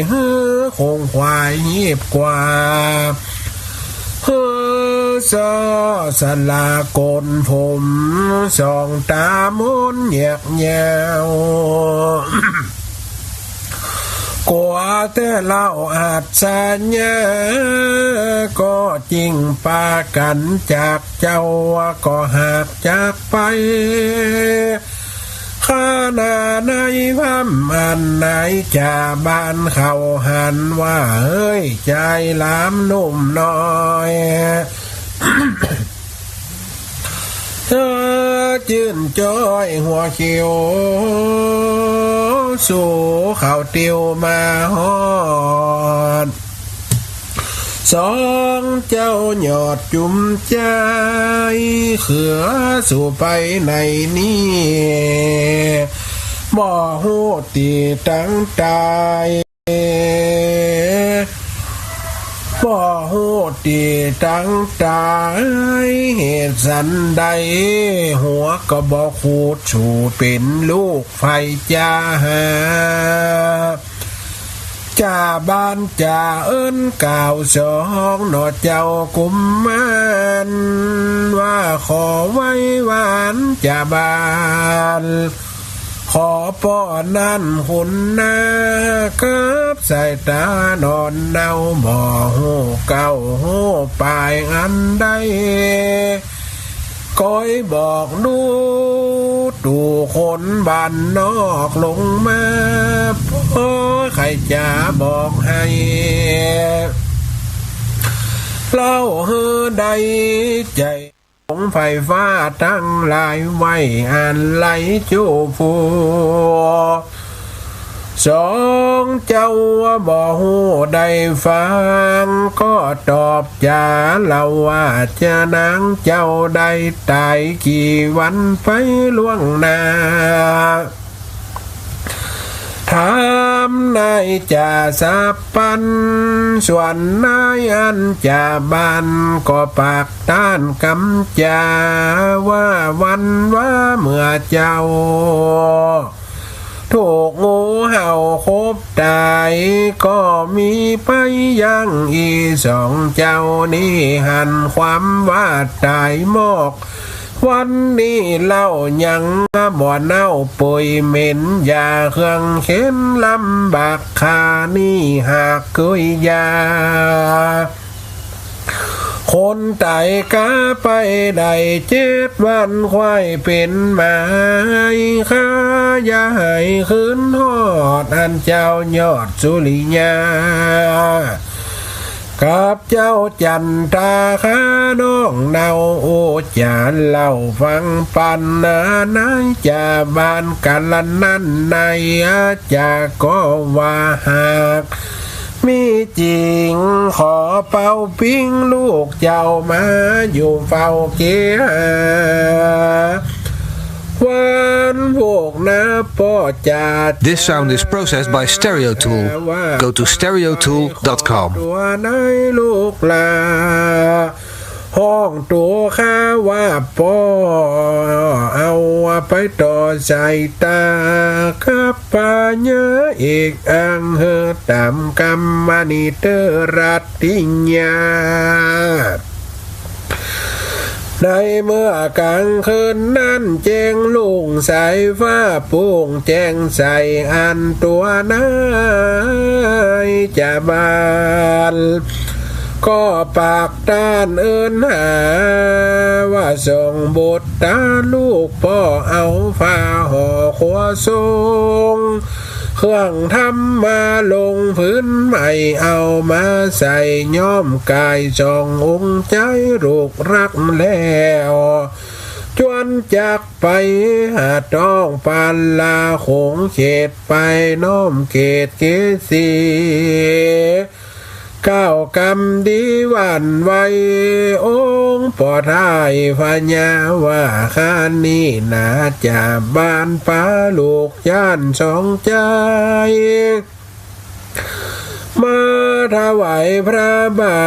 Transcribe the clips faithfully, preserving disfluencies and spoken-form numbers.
หื้อขงขวายฮีบกว่า หื้อซ้อสละโก๋นผม ส่องต๋ามนแยกแยว กั๋วแต่เล่าอัศญา ก็จึงปากั๋นจากเจ้า ก็หากจากไป ขณะในพร่ำอันนายจ่าบ้านเขาหันว่า เฮ้ย จายหลามหนุ่มน้อย เธอจื้นจ้อยหัวเขียว สู่เขาเตียวมาฮอด สองเจ้ายอดจุมจาย เขือสู่ไปในนี้ บ่ฮู้ตี้ตังตาย บ่ฮู้ตี้ตังตาย เหตุสันใด หัวก็บ่ขูด สู่เป๋นลูกไฟจ่าหา จ่าบ้านจ่าเอิ้นกล่าวสองหน่อเจ้ากุมมาร ว่าขอไหว้วานจ่าบ้าน ขอป้อนั้นคุณนา กับสายต๋าหนอนเนา บ่ฮู้เก๊าฮู้ปายอันใด ก้อยบอกดูตู่คนบ้านนอกลงมา พอใค่จะบอกหื้อ เล่าหื้อได้ใจ๋ ของไฟฟ้าตังหลายไหว้อันไหลจูฟู สองเจ้าบ่ฮู้ได้ฟัง ก็ตอบจ๋าเล่าว่า จะนางเจ้าได้ต๋ายกี่วันไปล่วงหน้า ถามนายจ่าสับปัน ส่วนนายอันจ่าบ้านก็ปากต้านกำจ๋า ว่าวันว่าเมื่อเจ้า ถูกงูเห่าขบต๋าย ก็มีไปยังอีสองเจ้านี้ หันความว่าต๋ายมอก วันนี้เล่ายังบ่เน่าเปื่อยเหม็น อย่าเคืองเข็ญลำบาก ข้านี้หากเกยยา คนต๋ายกาไปได้เจ็ดวัน ควายเป๋นหมา ข้าอย่าหื้อคืนฮอด อันเจ้ายอดสุริยา กับเจ้าจันทา ข้าน้องเนา โอ้ จ๋าเล่าฟังปันนา นายจ่าบ้านกาละนั้น นายจ่าก็ว่าหาก มีจริงขอเป่าปิ๊งลูกเจ้ามาอยู่เฝ้าเกหา วันพวกนาป้อจ๋า This sound is processed by Stereo Tool. Go to stereo tool dot com. ตัวในลูกหลา ฮ้องตัวข้าว่าป้อ เอาไปต่อสายต๋า กับปาญาเอกอังเฮอต๋ามกำมณีเตอรัตติญา ในเมื่อกลางคืนนั้น แจ้งลุ่งสายฟ้าโป่งแจ้งใส อันตัวนายจ่าบ้าน ก็ปากต้านเอิ้นหา ว่าส่งบุตรต๋าลูกป้อ เอาผ้าห่อครัวทรง เครื่องทำมาลงผืนใหม่ เอามาใส่ย้อมกายสององค์ ใจ๊ลูกรักแล้ว จวนจักไปหาต้องปาลาโขงเขต ไปน้อมเขตเกศีก้าวกำดีหวั่นไหว องค์ป้อท้ายพญาว่า ข้านี้นาจ่าบ้านปาลูกหลานสองจาย มาถวายพระบา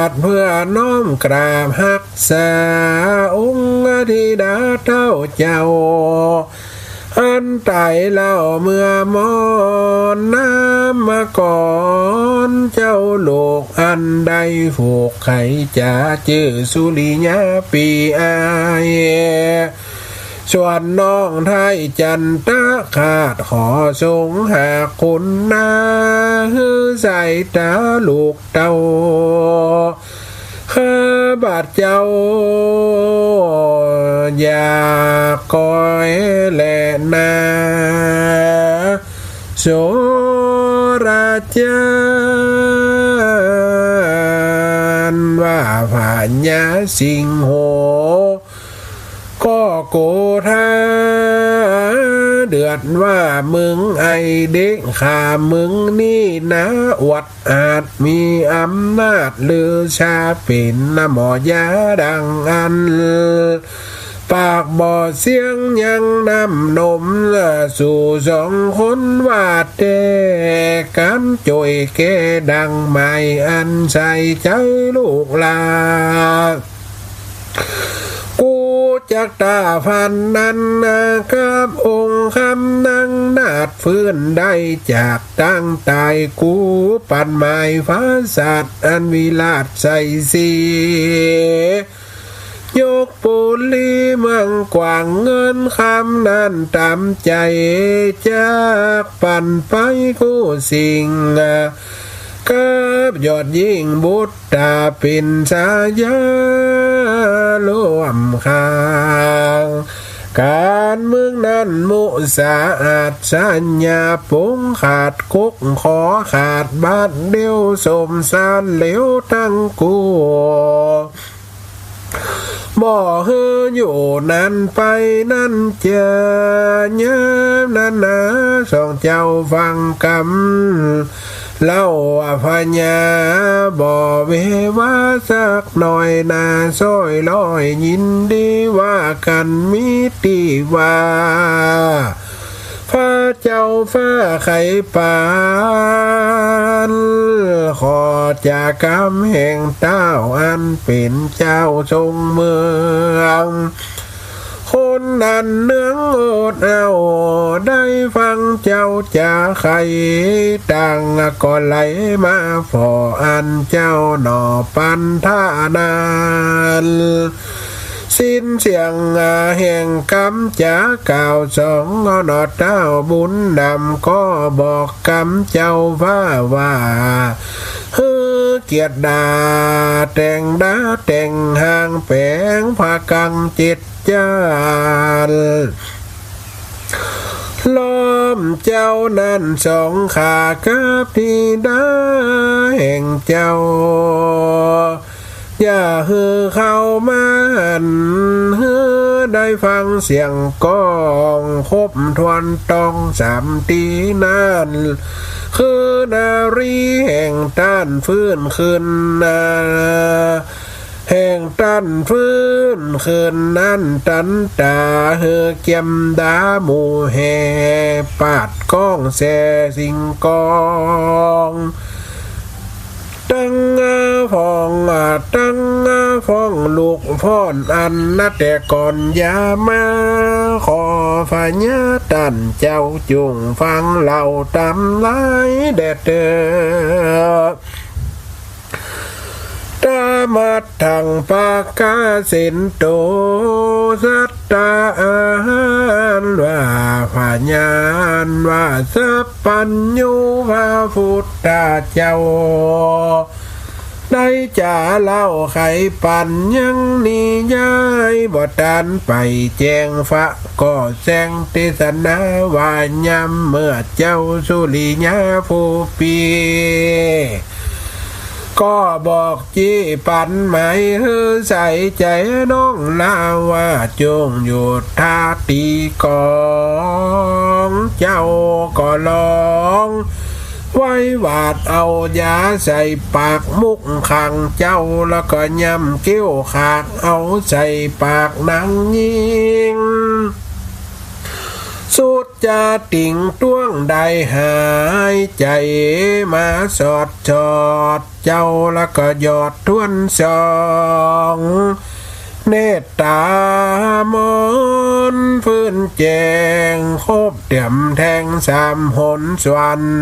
ทเพื่อน้อมกราบฮักษาองค์ธิดาเต้าเจ้า อันต๋ายเล่าเมื่อมอนนานมาก่อน เจ้าลูกอันได้ผูกใค่จ๋า จื้อสุริยาปี้อาย ส่วนน้องไท้จันตะคาด ขอสงหาคุณนา หื้อสายต๋าลูกเต้า ข้าบาดเจ้า อยากก้อยแลนา โสราจันทร์ว่าพญาสิงโห ก็โกธา เดือดว่ามึงไอ้เด็กข้ามึงนี่นา อวดอาจมีอำนาจลือชา เป๋นหมอยาดังอั้น ปากบ่เสี้ยงยังน้ำนม สู่สองคนว่าแต่ ก๋านจ้วยแก้ดังหมาย อันใส่ใจ๋ลูกหลาน กูจักต้าฟันนันนา กับองค์คำนางนาฏ ฟื้นได้จากตางต๋าย กูปันหมายฟ้าสัตว์ อันวิราชใส่สี ยกปุรีเมืองกว้าง เงินคำนั้นต๋ามใจ๋ จักปันไปกู้สิ่ง กับยอดยิ่งบุตร ต๋าเป๋นสายาร่วมข้าง ก๋านเมืองนั้นมุสาอาจ สัญญาปงขาด กกขอขาดบาดเดียว สมสารเหลวตังกู้ บ่หื้ออยู่นั้นไปนั้นเจีย ยามนั้นนา สองเจ้าฟังกำ เล่าว่าพญาบ่เววาสักหน่อยนา ซ้อยร้อยยินดีว่ากั๋นมีตี้ว่า พระเจ้าฟ้าไขปาน ขอจะกำแห่งเต้าอันเป๋นเจ้าทรงเมือง คนนั้นเนืองอดเอา ได้ฟังเจ้าจาไขต่าง ก็ไหลมาฝ่ออันเจ้าหน่อปันธานัน สิ้นเสียงแห่งกำจาก่าวสอง หน่อเต้าบุญนำก็บอกกำเจ้าว่าว่า หื้อเกียรติดาแต่งดาแต่งหาง แป๋งผ้ากังเจ็ด จาน ล้อมเจ้านั้นสองข้ากับธิดาแห่งเจ้า อย่าหื้อเข้ามาหัน หื้อได้ฟังเสียงก้อง ครบถ้วนต้องสามตี้นั้น คือนารีแห่งต้านฟื้นคืนนา แห่งต้านฟื้นคืนนั้น ตันต๋าหื้อเกียมดาหมู่แห่ ปาดก้องแส่สิ่งกอง ตังฟ้องตังฟ้องลูกฟ้อนอันนาแต่ก่อนยามา ขอพญาต้านเจ้าจุ่งฟังเล่าต๋ามลายแด่เต๊อะ ตามัดตังปากาเสนโต สัตตาอันว่าพญาอันว่าสัพพัญญูพระพุทธเจ้า ได้จ๋าเล่าไขปันยังนิยาย บ่ตันไปแจ้งฟ้าก็แจ้งเตสนาว่ายามเมื่อเจ้าสุริยาผู้ปี้ ก็บอก จี้ปันหมายหื้อใส่ใจ๋น้องลาว่า จงหยุดท่าตี้ก๋อง เจ้าก็ลอง ไว้หวาดเอายาใส่ปากมุกขังเจ้า แล้วก็ย่ำเกี้ยวขากเอาใส่ปากนางญิง สุด จะติ่งต้วงได้หายใจ๋ มาสอดสอดเจ้า แล้วก็หยอดถ้วนสอง เนตรต๋ามน ฟื้นแจ้ง ครบเตียมแทงสามหนสวรรค์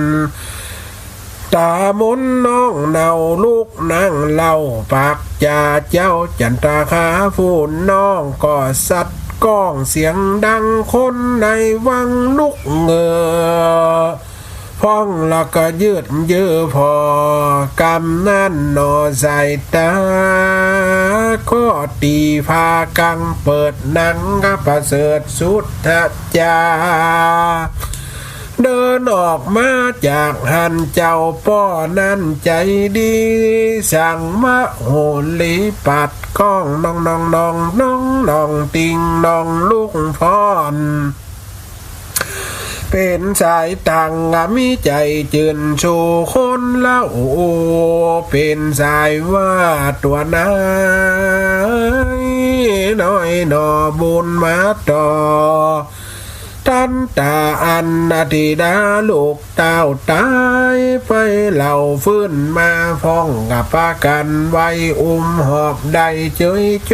ต๋ามนน้องเนาลูกนางเล่า ปากจ๋าเจ้าจันตคา ผู้น้องก็สัตย์ก้องเสียงดัง คนในวังลุกเงอ พ่องละก็ยืดเยื้อผ่อ กำนั้นหนอสายต๋า ก็ตี๋ผากังเปิดหนัง ก็ประเสริฐสุดทะจา เดินออกมาจากหั้น เจ้าป้อนั้นใจ๋ดี สั่งมโหรีปัดก้อง น้องน้องน้องน้องน้อง ติงน้องลุกฟ้อน เป๋นสายตังมีใจ๋จื่นสู่คนเล่า เป๋นสายว่าตั๋วนายน้อยหนอบุญมาต่อ ตันตาอันนาธิดาลูกเต้าต๋ายไป เล่าฟื้นมาพ่องกับปากั๋นไหว้ อุ้มหอบได้เจยโจ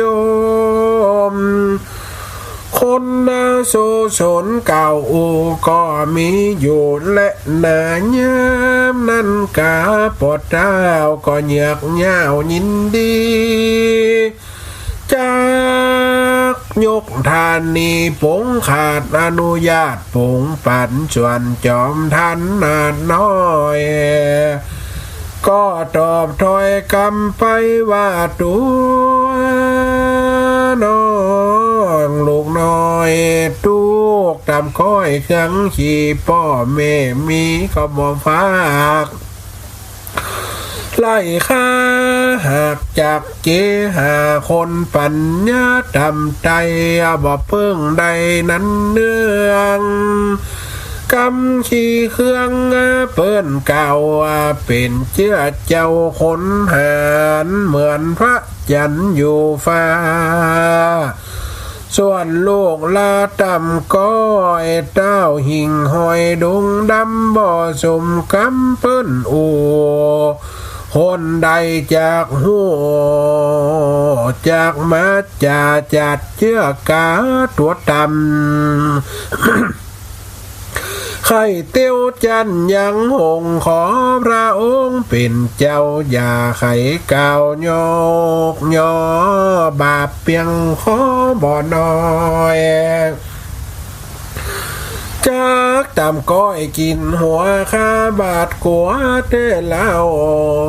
ม คนนาโสสนเก่าอู่ก็มีอยู่แลนา ยามนั้นก๋าป้อเต้าก็เยือกเย้ายินดี จักยกธานีปงขาดอนุญาตปงปันส่วนจอมทันนาดน้อย ก็ตอบถ้อยกำไปว่า ตั๋วน้องลูกน้อย ตุ๊กต๋ามก้อยเครื่องขี่ ป้อแม่มีก็บ่ฝาก ไล่ข้าหากจากเกหาคนปั๋ญญาต่ำไต้ บ่เปิ้งได้นั้นเนือง กำขี่เครื่องเปิ้นเก่า เป๋นเจื้อเจ้าคนหาญ เหมือนพระจันทร์อยู่ฟ้า ส่วนลูกละต๋ามก้อย เต้าหิ่งห้อยดงดำ บ่สมกำเปิ้นอู่ คนใดจักฮู้จักมาจ๋า จัดเจื้อกาตั๋วต่ำ ใค่เตี้ยวจันยังหง ขอพระองค์เป๋นเจ้า อย่าใค่ก้าวยกยอบาปเปียงขอบ่น้อย จักต๋ามก้อยกิ๋นหัวข้าบาดกั๋วแต๊เล่า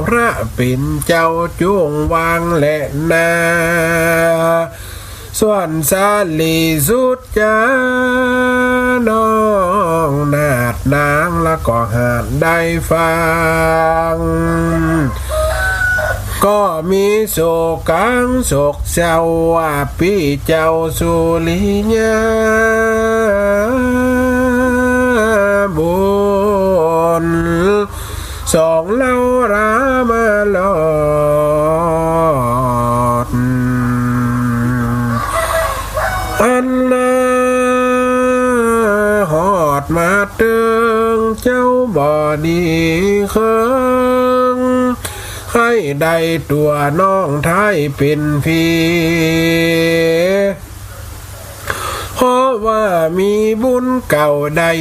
พระเป๋นเจ้าจุ่งวางแลนา ส่วนสาลีสุดจา น้องนาดนางละก็หาดได้ฟัง ก็มีโศกังโศกเศร้าว่าปี้เจ้าสุริยาบุญ สองเล่ารามารอด อันนาฮอดมาเติงเจ้าบ่ดีเคิง ใค่ได้ตั๋วน้องไท้เป๋นพี่ เพราะว่ามีบุญเก่าได้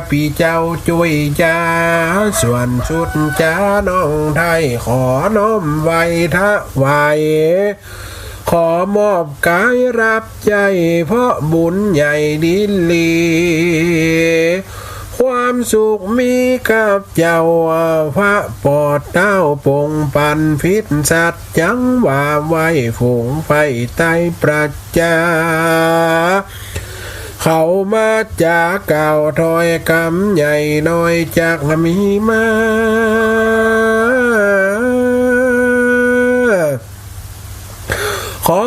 ปี้เจ้าจุ้ยจา ส่วนสุดจาน้องไท้ขอน้อมไหว้ถวาย ขอมอบก๋ายรับใจ๊ เพราะบุญใหญ่ดีหลี ความสุขมีกับเจ้า พระปอดเต้าปงปันพิษสัตว์ จังว่าไหว้ฝูงไฟใต้ประจา เขามาจ๋ากล่าวถ้อยกำใหญ่น้อยจักมีมา ขอ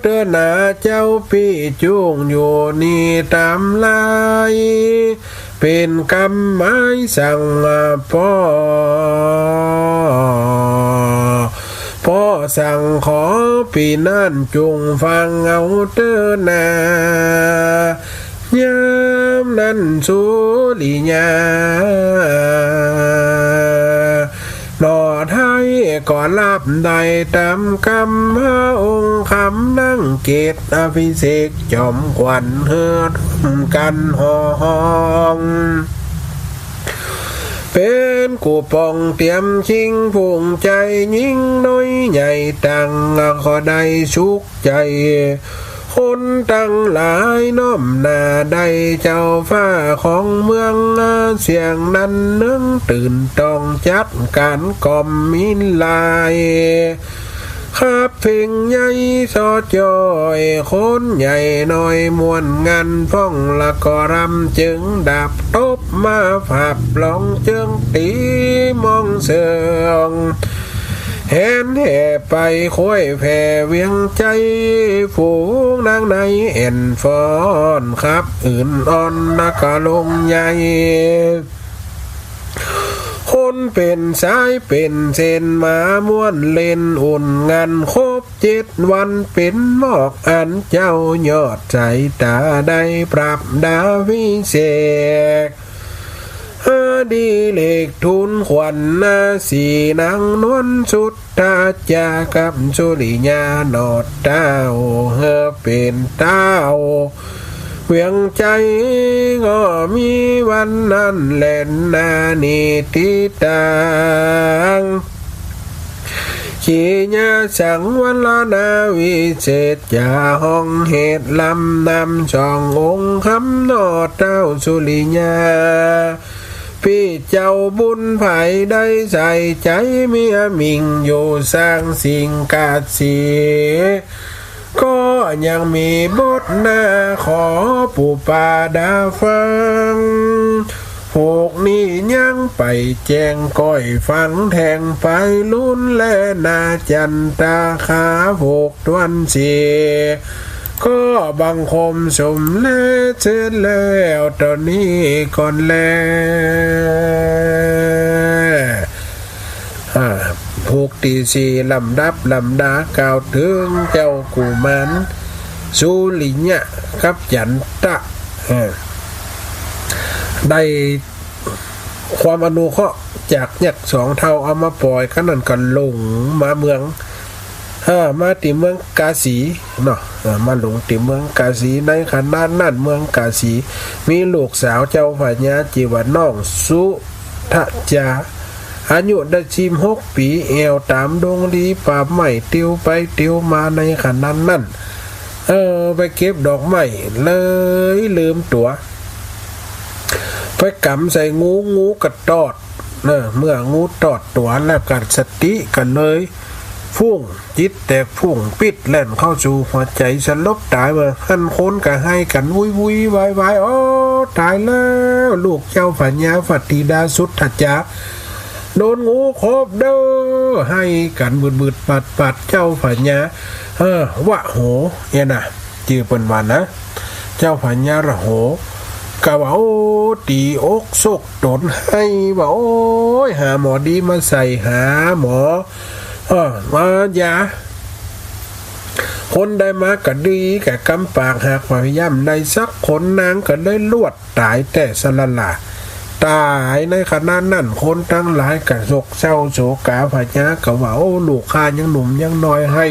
เตื้อหนาเจ้าปี้จุ่งอยู่นี่ต๋ามลาย เป๋นกำหมายสั่งป้อ ป้อสั่งขอปี้นั้นจุ่งฟังเอาเตื้อหนา ยามนั้นสุริยา หน่อไท้ ก็ลาบได้ต๋ามกำ พระองค์คำนั่งเกศอภิเษกจ๋อมขวัญ หื้อร่วมกั๋นฮ้อง เป๋นกู้ปองเตียมคิง ฝูงใจ๋ญิงน้อยใหญ่ต่าง ก็ได้สุขใจ๋ คนตังหลายน้อมหน้าได้ เจ้าฟ้าของเมือง เสี้ยงนั้นเนืองตื่นต้อง จัดก๋านกล่อมมินลาย ขับเพลงใหญ่ซอจ้อย คนใหญ่น้อยม่วนงัน ฟ้องละก็รำเจิงดาบ ตบมาผับร้องเจิงตี๋มองเสิง แหนแห่ไปควยแผ่เวียงใจ๋ ฝูงนางในแอ่นฟ้อน ขับอื่นอ่อนนักกะลงใหญ่ คนเป๋นสายเป๋นเส้น มาม่วนเล่นอุ่นงัน ครบเจ็ดวันเป๋นมอก อันเจ้ายอดสายต๋า ได้ปรับดาวิเศษ อดิเรกทูลขวัญนา สีนางนวลสุทธาจา กับสุริยาหนอดเต้า เหื้อเป๋นเต้าเวียงใจ๋ ก็มีวันนั้นแลนา นิติตัง ขีญาสังวรนาวิเศษจา ฮ้องเหตุลำนำสององค์ คำหนอเต้าสุริยา ปี้เจ้าบุญไผได้ใส่ใจ๋ เมียหมิ่งอยู่สร้างสิงกาสี ก็ยังมีบทนา ขอปู่ป้าดาฟัง ผูกนี้ยังไปแจ้งก้อยฟัง แทงไปลุนแลนา จันตาคาผูกตวนเสีย ก็บังคมสมเร็จเสร็จแล้วเต้านี้ก่อนแล อ่า ผูกตี้สี่ ลำดับลำดา กล่าวเถิงเจ้ากุมารสุริยะกับจันตะ เออ ได้ความอนุเคราะห์จากยักษ์สองเฒ่า เอามาป่อย ครั้นนั้นก็หลงมาเมือง เออ มาตี้เมืองกาสีเนาะ เออ มาหลงตี้เมืองกาสี ในขณะนั้นเมืองกาสีมีลูกสาวเจ้าพญา จื้อว่าน้องสุทธาจา อายุได้สิบหกปี๋ แอ่วต๋ามดงลีป่าไม้ เตียวไปเตียวมาในขณะนั้น เออ ไปเก็บดอกไม้ เลยลืมตั๋ว ไปกำใส่งู งูก็ตอด เออ เมื่องูตอดตั๋วแล้วก็สติก็เลยฟุ้ง จิตแตกฟุ้งปิ๊ดแล่นเข้าสู่หัวใจ๋ สลบต๋าย เมื่อหั้นคนก็ไห้กั๋นวุ่ยวายวาย โอ้ ต๋ายแล้ว ลูกเจ้าพญา พระธิดาสุทธาจา โดนงูขบเด้อ ไห้กั๋นบึดๆ ปัดๆ เจ้าพญา เออ วะโห เนี่ยนะ จื้อเปิ้นว่านะ เจ้าพญาละโห ก็ว่า โอ้ ตี๋อกโศกตน ไห้ว่า โอ้ย หาหมอดีมาใส่ หาหมอ เออ มายา คนได้มาก็ดี ก็กำปากหัก พยายามได้สักคน นางก็เลยลวด ต๋ายแต๊สะละล่ะ ต๋ายในขณะนั้น คนตังหลายก็โศกเศร้าโศกา พญาก็ว่า โอ้ ลูกข้ายังหนุ่มยังน้อย ไห้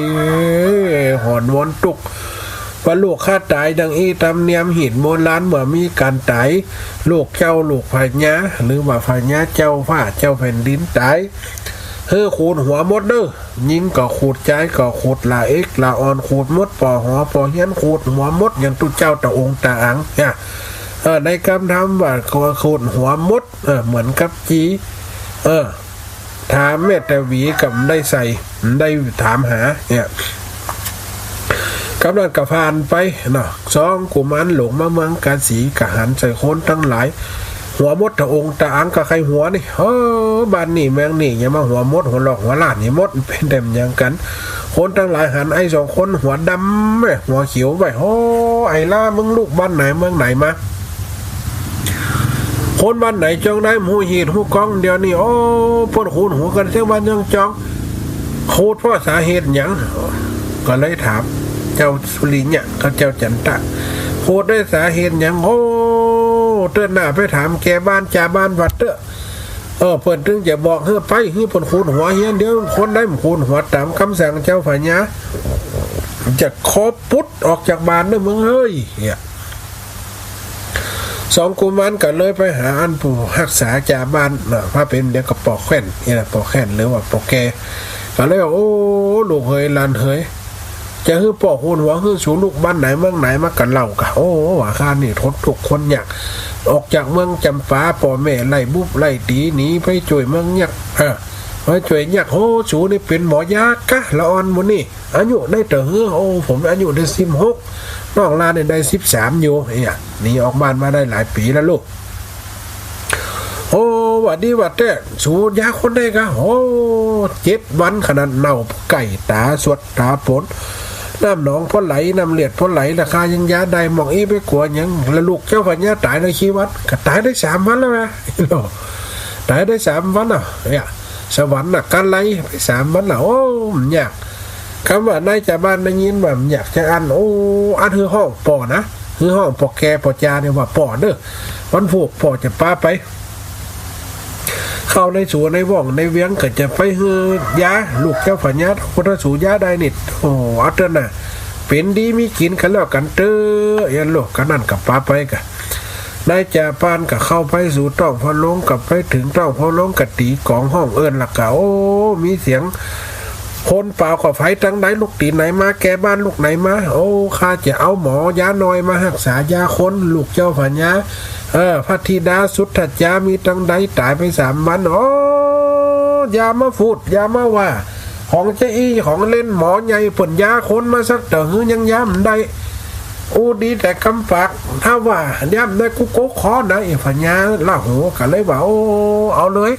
หอนวอนตุ๊กข์ ว่าลูกข้าต๋ายดังอี้ ต๋ามเนียมฮีตโบราณ เมื่อมีก๋านต๋าย ลูกเจ้า ลูกพญา หรือว่าพญาเจ้าฟ้า เจ้าแผ่นดินต๋าย หื้อขูดหัวหมดเด้อ ญิงก็ขูด จายก็ขูด ละเอกละอ่อนขูดหมด ปอหอปอเฮียนขูดหัวหมด อย่างตุ๊เจ้าต๋าองค์ต๋าอังเนี่ย เออ ในกำธรรมว่าขูดหัวหมด เออ เหมือนกับจี เออ ถามแม่ตะหวีก็บ่ได้ใส่ บ่ได้ถามหาเนี่ย กำนั้นก็ผ่านไปเนาะ สองกุมารหลงมาเมืองกาสี ก็หันใส่คนตังหลาย หัวหมดต๋าองค์ต๋าอัง ก็ใค่หัวนี่ เออ บ้านนี่เมืองนี่ อย่ามาหัวหมด หัวหลอกหัวล้าน หัวหมด เป๋นแต้มอย่างกั๋น คนตังหลายหันไอ้สองคนหัวดำแม่ หัวเขียวไป โอ้ ไอ้ล้า มึงลูกบ้านไหนเมืองไหนมา คนบ้านไหนจองได้ บ่ฮู้ฮีตฮู้กอง เดี๋ยวนี้ โอ้ เปิ้นขูดหัวกั๋นเสียงบ้านเสียงจอง ขูดเพราะสาเหตุหยัง ก็เลยถามเจ้าสุริยะกับเจ้าจันตะ ขูดด้วยสาเหตุหยัง โอ้ เตื้อหน้าไปถามแก่บ้านจ่าบ้านวัดเต๊อะ เออ เปิ้นตึงจะบอกหื้อไป หื้อเปิ้นขูดหัวเฮีย เดี๋ยวคนใดบ่ขูดหัวต๋ามกำสั่งเจ้าพญา จะขอปุ๊ดออกจากบ้านเน่อมึงเฮ้ย เนี่ย สองกุมารก็เลยไปหาอันผู้ฮักษาจ๋าบ้านน่ะ ว่าเป๋นเดี๋ยวก็ป้อแคว่น เนี่ยนะ ป้อแคว่นหรือว่าป้อแก่ ก็เลยว่า โอ้ ลูกเหยหลานเหย จะหื้อป้อขูดหัวหื้อสูลูกบ้านไหนเมืองไหนมาก็เล่าก่ะ โอ้ ว่าข้านี่ทนทุกข์คนยาก ออกจากเมืองจ๋ำปา ป้อแม่ไล่บุบไล่ตี๋ หนีไปจ้วยเมืองยักษ์ เออ ไปจ้วยยักษ์ โอ้ สูนี่เป๋นหมอยาก่ะ ละอ่อนหมู่นี่ อายุได้เต้าหื้อ โอ้ ผมอายุได้สิบหก น้องลานี่ได้สิบสามอยู่ เนี่ย หนีออกบ้านมาได้หลายปี๋แล้วลูก โอ้ ว่าดีว่าแต๊ สูยาคนได้ก่ะ โอ้ เจ็ดวันขนาดเน่าไก่ต๋าสวดต๋าป๋น น้ำหนองพ่อไหล น้ำเลือดพ่อไหล ละข้ายังยาได้ หม่องอี้ไปกั๋วหยัง ละลูกเจ้าพญาต๋ายได้กี่วัน ก็ต๋ายได้สามวันแล้วนะ ต๋ายได้สามวันอ่ะ เนี่ย สวรรค์น่ะ กะไรไปสามวันน่ะ โอ้ มันยาก กำว่านายจ๋าบ้านได้ยินว่ามันยากจะอั้น โอ้ อันหื้อฮ้องป้อนะ หื้อฮ้องป้อแก่ป้อจ๋าเนี่ยว่าป้อเน่อ วันพูกป้อจะปาไป เข้าในสัวในว่องในเวียงก็จะไปหื้อยา ลูกเจ้าพญาพุทธสูยาได้นี่ โอ้ อันเตื้อน่ะ เป๋นดีมีกิ๋นกั๋นแล้วกั๋นเต๊อะ เอ็นโลก กะนั้นก็ปาไปก่ะ นายจ๋าบ้านก็เข้าไปสู่ต๊องพ่อโลง ก็ไปเถิงต๊องพ่อโลงก็ตี๋ก๋องฮ้องเอิ้นละก่ะ โอ้ มีเสียง คนป่าวก็ไฟตังไหน ลูกตี๋ไหนมา แก่บ้านลูกไหนมา โอ้ ข้าจะเอาหมอยาน้อยมาฮักษายาคน ลูกเจ้าพญา เออ พระธิดาสุทธัจจามีตังใดต๋ายไปสามวัน โอ้ อย่ามาพูด อย่ามาว่า ของเจ๊อี้ ของเล่น หมอใหญ่เปิ้นยาคนมาสักเตื้อหื้อยังยาบ่ได้ อู้ดีแต่กำปาก ถ้าว่ายาบ่ได้กูโกกคอนะ ไอ้พญาราหูก็เลยว่า โอ้ เอาเลย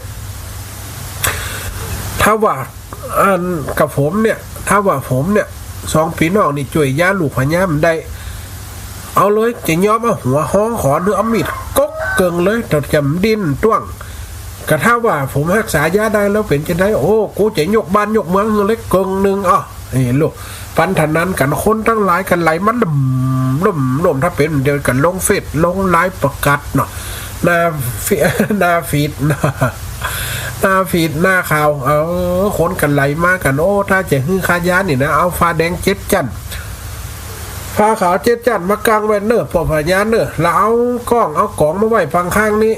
ถ้าว่า อันกับผมเนี่ย ถ้าว่าผมเนี่ย สองปี้น้องนี่จ้วยยาลูกพญาบ่ได้ เอาเลย จะยอมเอาหัวฮ้องขอ หรือเอามีดกกเกิ่งเลย แต่จะบ่ดิ้นต้วง กะถ้าว่าผมฮักษายาได้แล้วเป๋นจะได โอ้ กูจะยกบ้านยกเมืองหื้อเลยเกิ่งนึ่ง อ้อ นี่ลูก ปันเท่านั้นกั๋น คนตังหลายก็ไหลมาลุ่มลุ่มลุ่ม ถ้าเป๋นเดี๋ยวก็ลงเฟซลงไลน์ประกาศเนาะ หน้าเฟซ หน้าฟีด หน้า หน้าฟีด หน้าข่าว เออ คนก็ไหลมากั๋น โอ้ ถ้าจะหื้อข้ายานี่นะ เอาฟ้าแดงเจ็ดจั๊น ฟ้าขาวเจ็ดจั๊นมากังไว้เน่อ ป้อพญาเน่อ ละเอาก้องเอาก๋องมาไว้ฟังข้างนี้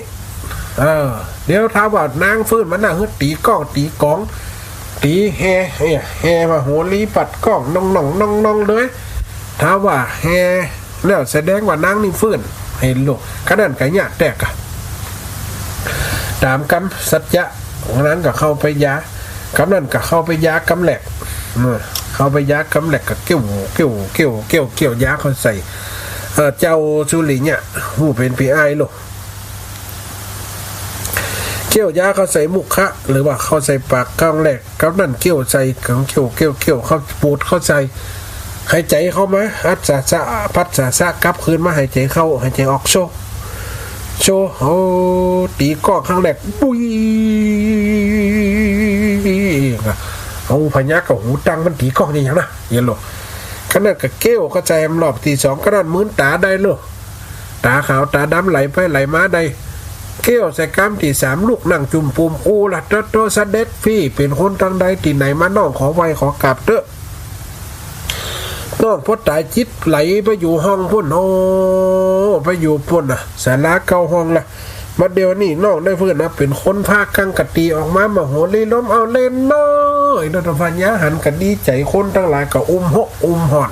เออ เดี๋ยวถ้าว่านางฟื้นมาน่ะ หื้อตี๋ก้องตี๋ก๋อง ตี๋แฮ เอ้ย แฮมโหรีปัดก้อง น่องๆ น่องๆ เลย ถ้าว่าแฮแล้วแสดงว่านางนี่ฟื้น เห็นลูก กะนั้นกะยาแต๊ก่ะ ต๋ามกำสัจจะ กะนั้นก็เข้าไปยา กำนั้นก็เข้าไปยากำแรก เออ เข้าไปยากำแรกก็เกี้ยว เกี้ยว เกี้ยว เกี้ยว เกี้ยวยาเข้าใส่ เออ เจ้าสุริยะ ผู้เป๋นปี้อ้ายลูก เกี้ยวยาเข้าใส่มุขะ หรือว่าเข้าใส่ปากครั้งแรก กำนั้นเกี้ยวใส่ เกี้ยว เกี้ยว เกี้ยว เข้าปูดเข้าใส่ หายใจ๋เข้ามา อัสสะสะ พัสสะสะ กลับคืนมา หายใจ๋เข้า หายใจ๋ออก โช โช โอ้ ตี๋ก้องครั้งแรก บุย เอาพญาก็หูตัง มันตี๋ก้องนี่หยังนะ เย็นโลก กะนั้นก็เกี้ยวเข้าใส่รอบตี้สอง กะนั้นมืนต๋าได้โลก ต๋าขาวต๋าดำไหลไปไหลมาได้ เกี้ยวใส่กำตี้สาม ลุกนั่งจุ่มปุ่ม อู้ละเต๊อะเต๊อะ เสด็จพี่ เป๋นคนตังใดตี้ไหนมา น้องขอไหว้ขอกราบเต๊อะ น้องปอต๋ายจิตไหลไปอยู่ห้องปุ้น โอ้ ไปอยู่ปุ้นน่ะ ศาลาเก่าห้องละ บัดเดี๋ยวนี้น้องได้ฟื้นมาเป๋นคนพากังกะตี้ออกมา มโหรีลมเอาเล่นน้อย เนาะ พญาหันก็ดีใจ๋ คนตังหลายก็อุ้มหกอุ้มห่อน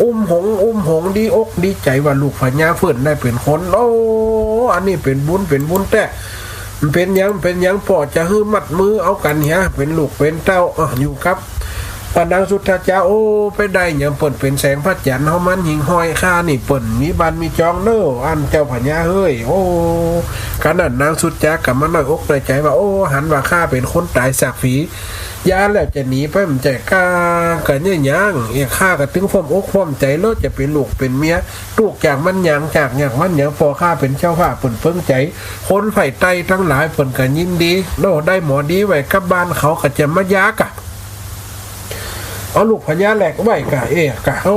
อุ้มหง อุ้มหง ดีอกดีใจ๋ว่าลูกพญาฟื้นได้เป๋นคน โอ้ อันนี้เป๋นบุญ เป๋นบุญแต๊ เป๋นหยัง เป๋นหยัง ป้อจะหื้อมัดมือเอากั๋นเหีย เป๋นลูกเป๋นเต้า อ่ะ อยู่กับ อ่ะ นางสุทธัจจา โอ้ ไปได้หยัง เปิ้นเป๋นแสงพระจั๋นทร์ เฮามันหิ่งห้อย ข้านี่เปิ้นมีบ้านมีจองเน่อ อันเจ้าพญาเฮ้ย โอ้ กะนั้นนางสุทธัจจาก็มาน้อยอกน้อยใจ๋ว่า โอ้ หันว่าข้าเป๋นคนต๋ายสากฝี ยาแล้วจะหนีไป บ่ใจ้กา กะเนี่ยหยัง เอ้ย ข้าก็ตึงฟ้อมอกฟ้อมใจ๋ แล้วจะเป๋นลูกเป๋นเมีย ตุ๊กข์จากมันหยัง จากหยังมันหยัง ป้อข้าเป๋นเจ้าฟ้า เปิ้นเปิงใจ๋ คนใฝ่ใต้ตังหลายเปิ้นก็ยินดี โน่ ได้หมอดีไว้กับบ้าน เขาก็จะมายากะ เอาลูกพญาแหลกไว้กะ เอ้ย กะ โอ้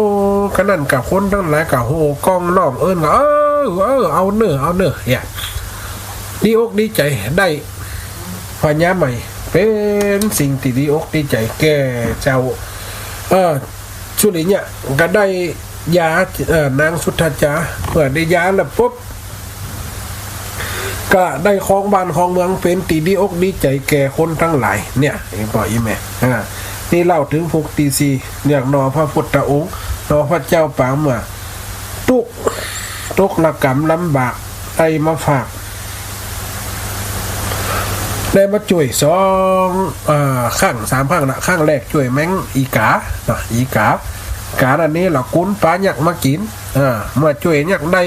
กะนั้นกะคนตังหลายกะโห่ก้องร้องเอิ้นกะ เออ เออ เอาเน่อ เอาเน่อ เนี่ย ดีอกดีใจ๋ ได้ พญาใหม่ เป๋นสิ่งตี้ดีอกดีใจ๋แก่เจ้า เออ สุริยะ ก็ได้ยา เออ นางสุทัศจา เมื่อได้ยาแล้วปุ๊บ ก็ได้ครองบ้านครองเมือง เป๋นตี้ดีอกดีใจ๋แก่คนตังหลาย เนี่ย อีป้ออีแม่ อ่า นี่เล่าเถิงผูกตี้สี่ เรื่องหน่อพระพุทธองค์ หน่อพระเจ้าปางเมื่อ ตุ๊กข์ ตกระกำลำบาก ได้มาฝาก ได้มาจ้วยสอง อ่า ครั้งสามครั้งนะ ครั้งแรกจ้วยแมงอีก๋าเนาะ อีก๋า ก๋าอันนี้ละกุนป๋ายักษ์มากิ๋น อ่า เมื่อจ้วยยักษ์ได้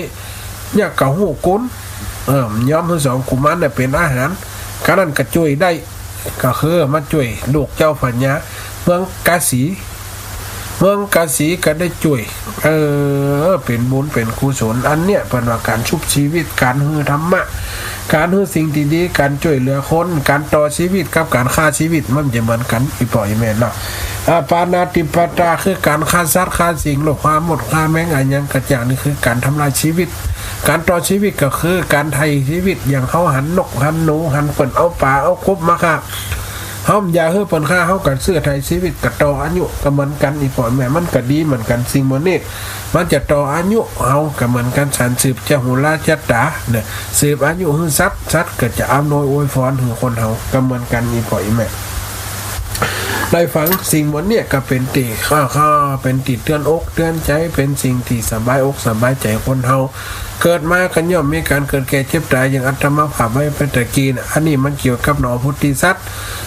ยักษ์ก็ฮู้กุน เออ ยอมหื้อสองกุมารเนี่ยเป๋นอาหาร ก๋านั้นก็จ้วยได้ ก็คือมาจ้วยลูกเจ้าพญา เมืองกาสี เมืองกาสีก็ได้จ้วย เออ เป๋นบุญเป๋นกุศล อันเนี้ยเปิ้นว่าก๋านชุบชีวิต ก๋านหื้อธรรมะ ก๋านหื้อสิ่งตี้ดี ก๋านจ้วยเหลือคน ก๋านต่อชีวิตกับก๋านฆ่าชีวิต มันจะเหมือนกั๋น อีป้ออีแม่เนาะ อ่า ปาณาติปาตา คือก๋านฆ่าสัตว์ฆ่าสิ่ง ลูกฆ่ามดฆ่าแมงอะหยังกระจ่าง นี่คือก๋านทำลายชีวิต ก๋านต่อชีวิตก็คือก๋านไถ่ชีวิต อย่างเฮาหันนกหันหนู หันเปิ้นเอาป๋าเอากบมาฆ่า เฮาบ่อยากหื้อเปิ้นฆ่า เฮาก็ซื้อไถ่ชีวิต ก็ต่ออายุ ก็เหมือนกั๋น อีป้อแม่ มันก็ดีเหมือนกั๋น สิ่งหมู่นี้ มันจะต่ออายุเฮา ก็เหมือนกั๋น สรรสืบจะหุราชะตาเนี่ย สืบอายุหื้อสัตว์ สัตว์ก็จะอำนวยอวยพรหื้อคนเฮา ก็เหมือนกั๋น อีป้ออีแม่ ได้ฟังสิ่งหมู่นี้ก็เป๋นตี้ ข้า ข้า เป๋นตี้เตือนอกเตือนใจ๋ เป๋นสิ่งตี้สบายอกสบายใจ๋คนเฮา เกิดมาก็ย่อมมีก๋านเกิดแก่เจ็บต๋าย อย่างอาตมาภาพว่าไปตะกี้นะ อันนี้มันเกี่ยวกับหน่อโพธิสัตว์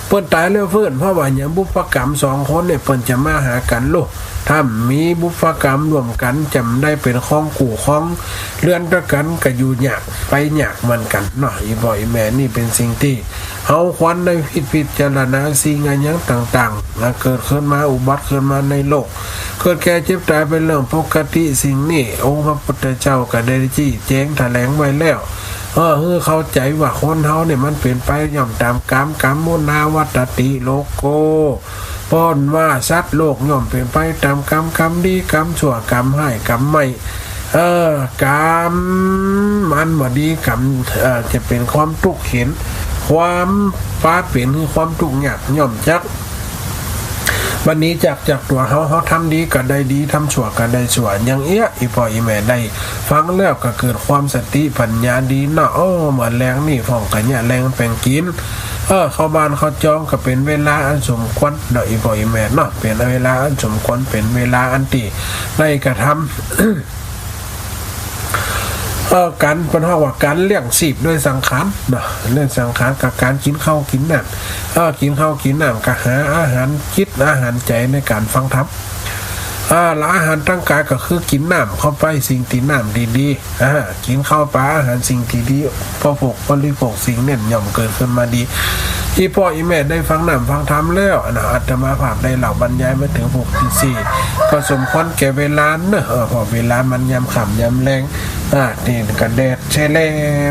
เปิ้นต๋ายแล้วฟื้น เพราะว่าหยัง บุพกรรมสองคนเนี่ย เปิ้นจะมาหากั๋นโลด ถ้าบ่มีบุพกรรมร่วมกั๋น จะบ่ได้เป๋นครองกู้ครองเฮือนตวยกั๋น ก็อยู่ยากไปยากเหมือนกั๋นเนาะ อีป้ออีแม่ นี่เป๋นสิ่งตี้ เฮาควรได้พิจารณาสิ่งอะหยังต่างๆ นะ เกิดขึ้นมา อุบัติขึ้นมาในโลก เกิดแก่เจ็บต๋ายเป๋นเรื่องปกติ สิ่งนี้องค์พระพุทธเจ้าก็ได้ชี้แจ๋งแถลงไว้แล้ว เออ หื้อเข้าใจ๋ว่าคนเฮาเนี่ยมันเป๋นไปย่อมต๋ามกรรม กรรมมุนาวัตติโลโก เปิ้นว่าสัตว์โลกย่อมเป๋นไปต๋ามกรรม กรรมดีกรรมชั่ว กรรมฮ้ายกรรมไม่ เออ กรรมอันบ่ดี กรรม เอ่อ จะเป๋นความตุ๊กข์เข็ญ ความปาเป๋นคือความตุ๊กข์ยาก ย่อมจักบ่หนีจาก จากตั๋วเฮา เฮาทำดีก็ได้ดี ทำชั่วก็ได้ชั่ว อย่างเอี้ย อีป้ออีแม่ได้ฟังแล้วก็เกิดความสติปัญญาดีเนาะ โอ้ เมื่อแลงนี่พ่องก็เยียะแลงแป๋งกิ๋น เออ เข้าบ้านเข้าจองก็เป๋นเวลาอันสมควรเนาะ อีป้ออีแม่เนาะ เป๋นเวลาอันสมควร เป๋นเวลาอันตี้ได้กระทำ เออ ก๋าน เปิ้นฮ้องว่าก๋านเลี้ยงชีพด้วยสังขารเนาะ เลี้ยงสังขารกับก๋านกิ๋นข้าวกิ๋นน้ำ เออ กิ๋นข้าวกิ๋นน้ำก็หาอาหารจิตอาหารใจ๋ในก๋านฟังธรรม อ่า และอาหารตางก๋ายก็คือกิ๋นน้ำเข้าไป สิ่งตี้น้ำดีๆ อ่า กิ๋นเข้าไป อาหารสิ่งตี้ดี พอโภคบริโภคสิ่งเน้นย่อมเกิดขึ้นมาดี อีป้ออีแม่ได้ฟังน้ำฟังธรรมแล้วนะ อาตมาภาพได้เล่าบรรยายมาเถิงผูกตี้สี่ ก็สมควรแก่เวลาเนาะ เออ เพราะเวลามันยามค่ำยามแลง อ่า นี่ก็แดดแช่แล่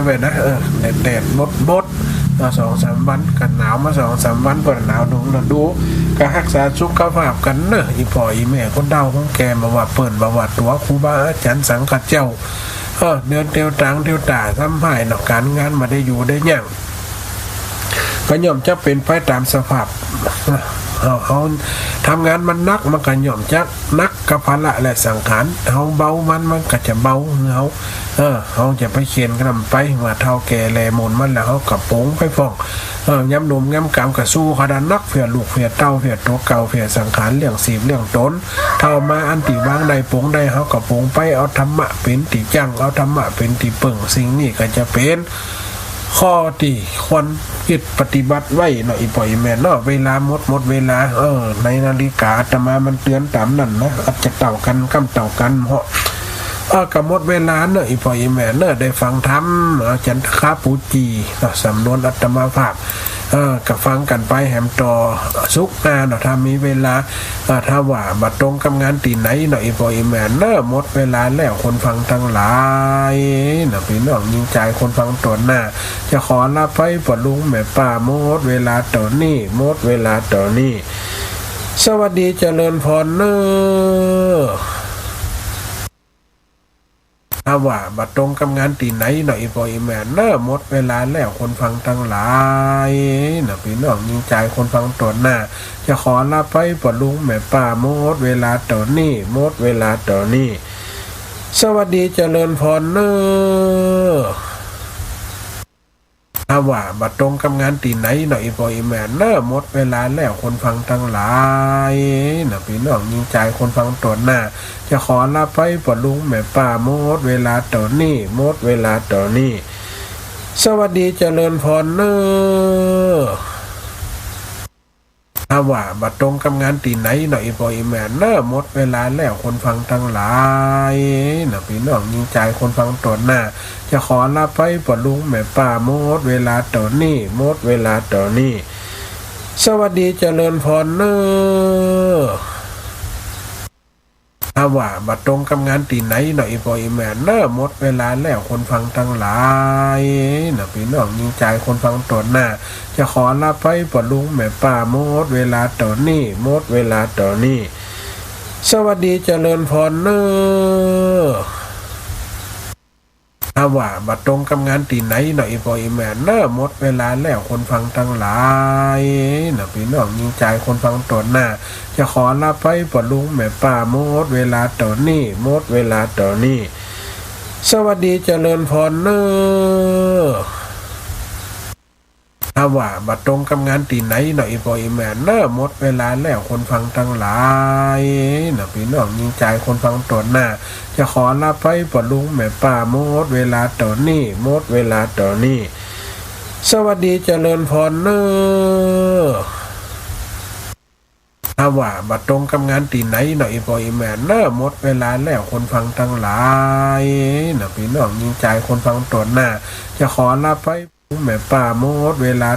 ไว้นะ เออ แดด แดดบดๆ อ่า สองสามวันก็หนาวมาสองสามวัน ก็หนาวดงฤดู ก็ฮักษาสุขภาพกั๋นเนาะ อีป้ออีแม่ คนเฒ่าคนแก่ บ่ว่าเปิ้น บ่ว่าตั๋วครูบาอาจ๋ารย์สังฆเจ้า เออ เดือนเตียวตางเตียวต๋า ซ้ำฮ้ายเนาะ ก๋านงานบ่ได้อยู่ได้หยัง ก็ย่อมจะเป๋นไปต๋ามสภาพ เฮา เฮาทำงานมันหนัก มันก็ย่อมจะหนักกับภาระและสังขาร เฮาเบามัน มันก็จะเบาเฮา เออ เฮาจะไปเขียนกระนำไป เมื่อเฒ่าแก่แลหมุนมันแล้ว เฮาก็ป๋งไปพ่อง เออ ยามหนุ่มยามก๋านก็สู้ขนาดนัก เพื่อลูก เพื่อเต้า เพื่อตั๋วเก่า เพื่อสังขาร เลี้ยงชีพเลี้ยงตน เฒ่ามาอันตี้วางได้ป๋งได้ เฮาก็ป๋งไป เอาธรรมะเป๋นตี้จั่ง เอาธรรมะเป๋นตี้เปิ้ง สิ่งนี้ก็จะเป๋น ข้อตี้ควรยึดปฏิบัติไว้เนาะ อีป้ออีแม่เนาะ เวลาหมด หมดเวลา เออ ในนาฬิกาอาตมามันเตือนต๋ามนั้นนะ อาจจะเต้ากั๋น กำเต้ากั๋นเหาะ เออ ก็หมดเวลาเนาะ อีป้ออีแม่เนาะ ได้ฟังธรรม เออ จันทคาปูจีเนาะ สำนวนอาตมาภาพ เออ ก็ฟังกั๋นไปแหมต่อ ศุกร์หน้าเนาะ ถ้ามีเวลา อ่า ถ้าว่าบ่ตรงกับงานตี้ไหนเนาะ อีป้ออีแม่เนาะ หมดเวลาแล้ว คนฟังตังหลายเนาะ ปี้น้องญิงจายคนฟังตั๋วหน้า จะขอลาไป ป้อลุงแม่ป้า หมดเวลาเต้านี้ หมดเวลาเต้านี้ สวัสดีเจริญพรเนาะ ถ้าว่าบ่ตรงกับงานตี้ไหนเนาะ อี่ป้ออี่แม่เนาะ หมดเวลาแล้วคนฟังตังหลายเนาะ ปี้น้องญิงจายคนฟังตั๋วหน้า จะขอลาไปป้อลุงแม่ป้า หมดเวลาเต้านี้ หมดเวลาเต้านี้ สวัสดีเจริญพรเนาะ ถ้าว่าบ่ตรงกับงานตี้ไหนเนาะ อี่ป้ออี่แม่เนาะ หมดเวลาแล้วคนฟังตังหลายเนาะ ปี้น้องญิงจายคนฟังตั๋วหน้า จะขอลาไปป้อลุงแม่ป้า หมดเวลาเต้านี้ หมดเวลาเต้านี้ สวัสดีเจริญพรเนาะ ถ้าว่าบ่ตรงกับงานตี้ไหนเนาะ อี่ป้ออี่แม่เนาะ หมดเวลาแล้วคนฟังตังหลายเนาะ ปี้น้องญิงจายคนฟังตั๋วหน้า จะขอลาไปป้อลุงแม่ป้า หมดเวลาเต้านี้ หมดเวลาเต้านี้ สวัสดีเจริญพรเนาะ ถ้าว่าบ่ตรงกับงานตี้ไหนเนาะ อี่ป้ออี่แม่เนาะ หมดเวลาแล้วคนฟังตังหลายเนาะ ปี้น้องญิงจายคนฟังตั๋วหน้า จะขอลาไปป้อลุงแม่ป้า หมดเวลาเต้านี้ หมดเวลาเต้านี้ สวัสดีเจริญพรเนาะ ถ้าว่าบ่ตรงกับงานตี้ไหนเนาะ อี่ป้ออี่แม่เนาะ หมดเวลาแล้วคนฟังตังหลายเนาะ ปี้น้องญิงจายคนฟังตั๋วหน้า จะขอลาไปป้อลุงแม่ป้า หมดเวลาเต้านี้ หมดเวลาเต้านี้ สวัสดีเจริญพรเนาะ ถ้าว่าบ่ตรงกับงานตี้ไหนเนาะ อี่ป้ออี่แม่เนาะ หมดเวลาแล้วคนฟังตังหลายเนาะ ปี้น้องญิงจายคนฟังตั๋วหน้า จะขอลาไปป้อลุงแม่ป้า หมดเวลาเต้านี้ หมดเวลาเต้านี้ สวัสดีเจริญพรเนาะ ถ้าว่าบ่ตรงกับงานตี้ไหนเนาะ อี่ป้ออี่แม่เนาะ หมดเวลาแล้วคนฟังตังหลายเนาะ ปี้น้องญิงจายคนฟังตั๋วหน้า จะขอลาไปแม่ป้า หมดเวลา